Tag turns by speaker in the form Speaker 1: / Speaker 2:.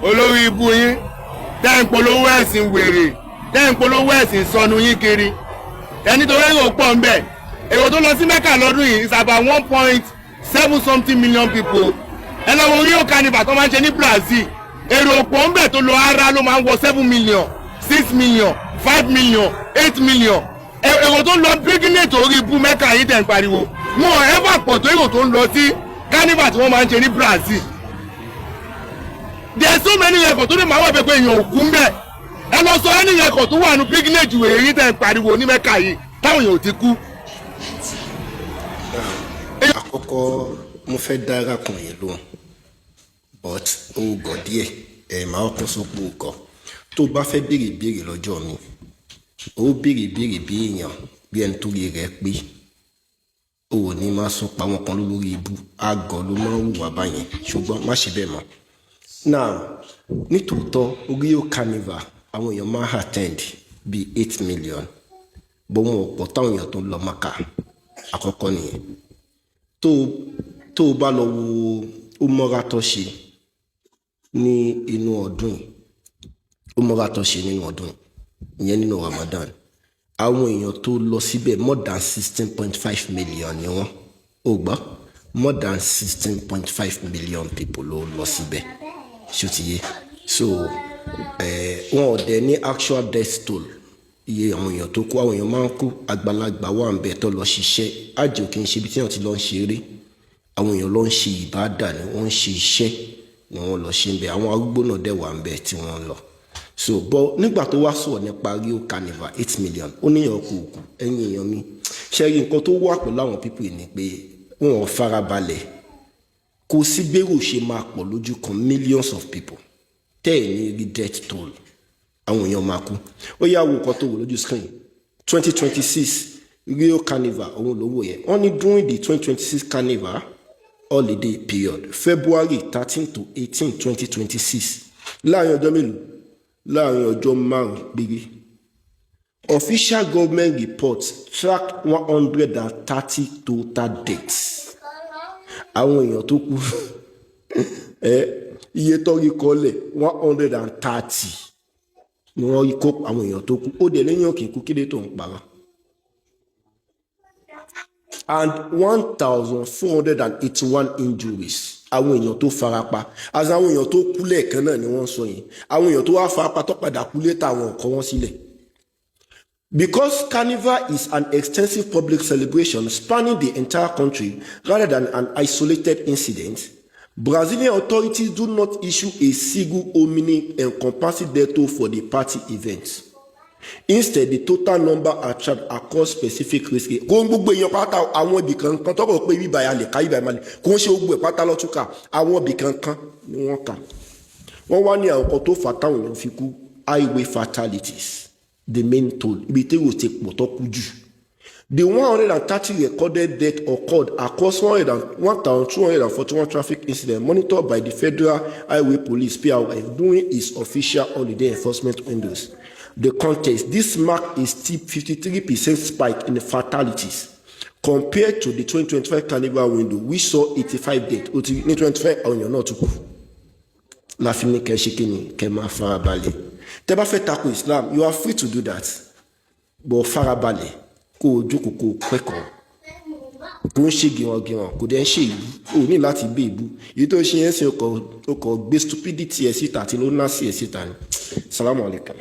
Speaker 1: Olórí ibú yín tẹ́ ń polówó ẹ̀sìn wèrè, tẹ́ ń polówó ẹ̀sìn sọnù yín kiri. Ẹni tó rẹ́rìn pọ̀ ń bẹ̀. Èrò tó lọ sí Mecca lọ́dún yìí is about 1.7 something million people. Ẹ lọ wo Rio Carnival tó máa ń ṣe ní Brazil, èrò pọ̀ ń bẹ̀ tó lọ ara ló máa ń wọ 7 million, 6 million, 5 million, 8 million. Èrò tó ń lọ pilgrimage orí ibú Mecca yìí tẹ̀ ń pariwo, wọn ò ever pọ̀ tó èrò tó ń lọ sí carnival tí wọ́n máa ń ṣe ní Brazil. There are so many records tó lè máa wà pé èèyàn ò kú ń bẹ̀. Ẹ lọ sọ ẹni record tó wà ní pilgrimage wèrè yìí tẹ̀ ń pariwo ní Mecca yìí táwọn èèyàn ò ti kú.
Speaker 2: Àkọ́kọ́, mo fẹ́ dá arákùnrin yìí lóhùn, but ó gọ̀ díẹ̀. Ẹ̀ máa kọ́ sọ́pọ̀ gọ̀. Tó bá fẹ́ béèrè ìbéèrè lọ́jọ́ mi, ó béèrè ìbéèrè bí èèyàn, bí ẹni tó rí rẹ̀ pé ó ò ní máa sọ pa àwọn kan lórí ibú. Àgọ̀ ló máa ń hùwà báyẹn, ṣùgbọ́n má ṣe bẹ́ẹ̀ mọ́. Now, nítòótọ́, Rio Carnival, àwọn èèyàn máa attend bíi 8 million, bó wọn ò pọ̀ táwọn èèyàn tó ń lọ Maka. Àkọ́kọ́ nìyẹn. Tó o bá lọ wo umura tó ṣe ní inú ọdún yìí, umura tó ṣe nínú ọdún yìí, ìyẹn nínú Ramadan, àwọn èèyàn tó lọ síbẹ̀, more than 16.5 million ni wọ́n. Ó gbọ́, more than 16.5 million people ló lọ síbẹ̀. Ṣó ti yé? So wọn ò dẹ̀ ní actual death toll, iye àwọn èèyàn tó kú. Àwọn èèyàn máa ń kú, àgbàlagbà wà ń bẹ̀ tó lọ ṣiṣẹ́. Àjò kì í ṣe ibi tí wọ́n ti lọ ń ṣeré. Àwọn èèyàn lọ ń ṣe ìbádà ni, wọ́n ń ṣe iṣẹ́ ni wọ́n lọ ṣe ń bẹ̀. Àwọn arúgbó náà dẹ̀ wà ń bẹ̀ tí wọ́n ń lọ. So, but nígbà tó wá sọ̀rọ̀ nípa Rio Carnival, 8 million, ó níyàn kú òkú. Ẹ̀yin èèyàn mi, ṣe rí nǹkan tó wà pẹ̀lú àwọn people yìí ni pé wọn ò farabalẹ̀. Kò sí gbèrò ṣe máa pọ̀ lójú kan, millions of people, tẹ́ ẹ̀ ní rí death toll. Àwọn èèyàn máa kú. Ó yá, wo nǹkan tó wò lójú screen, 2026 Rio Carnival, òun ló wò yẹn. Wọ́n ní during the 2026 carnival holiday period, February 13 to 18, 2026, láàrin ọjọ́ mélòó? Láàrin ọjọ́ 5 péré, official government reports tracked 130 total deaths. Àwọn èèyàn tó kú, ẹ iye tó rí kọ́lẹ̀, 130 ni wọ́n rí kó àwọn èèyàn tó kú. Ó dẹ̀ lẹ́yìn òkè kú kílé tó ń parọ́, and 1,481 injuries, àwọn èèyàn tó farapa. As àwọn èèyàn tó kú lẹ́ẹ̀kan náà ni wọ́n ń sọ yẹn. Àwọn èèyàn tó wá farapa tó padà kú létà, àwọn nǹkan wọn sílẹ̀. Because Carnival is an extensive public celebration spanning the entire country rather than an isolated incident, Brazilian authorities do not issue a single omni encompassing death toll for the party events. Instead, the total number are tracked across specific risk. Kò ń gbogbo èèyàn pátá. Àwọn ibì kankan tọrọ pé bíbá ya lè ká ibà máa lè kò ń ṣe gbogbo ẹ̀ pátá lọ́túnkà. Àwọn ibì kankan ni wọ́n kà. Wọ́n wá ní àwọn kan tó fà táwọn èèyàn fi kú: highway fatalities, the main toll, ibi tí èrò ti pọ̀ tó kú jù. The 130 recorded deaths occurred across 1,241 traffic incidents monitored by the Federal Highway Police (PRF) during its official holiday enforcement windows. The context: this marked a steep 53% spike in fatalities compared to the 2025 carnival window, which saw 85 deaths. Ó ti ní 25, àwọn èèyàn náà tún kù. Láfi ní kẹ́ ṣe kíni, kẹ́ máa farabalẹ̀. Tẹ́ bá fẹ́ tako Islam, you are free to do that, but farabalẹ̀, kó o jókòó, kó o kẹ́kọ̀ọ́. Kò ń ṣe gìràngìràn, kò dẹ̀ ń ṣe ìlú o ní láti gbé ìbú. Èyí tó ṣe yẹn sí, o kò gbé stupidity ẹ̀ síta àti lunacy ẹ̀ síta ni. Salamu alaykum.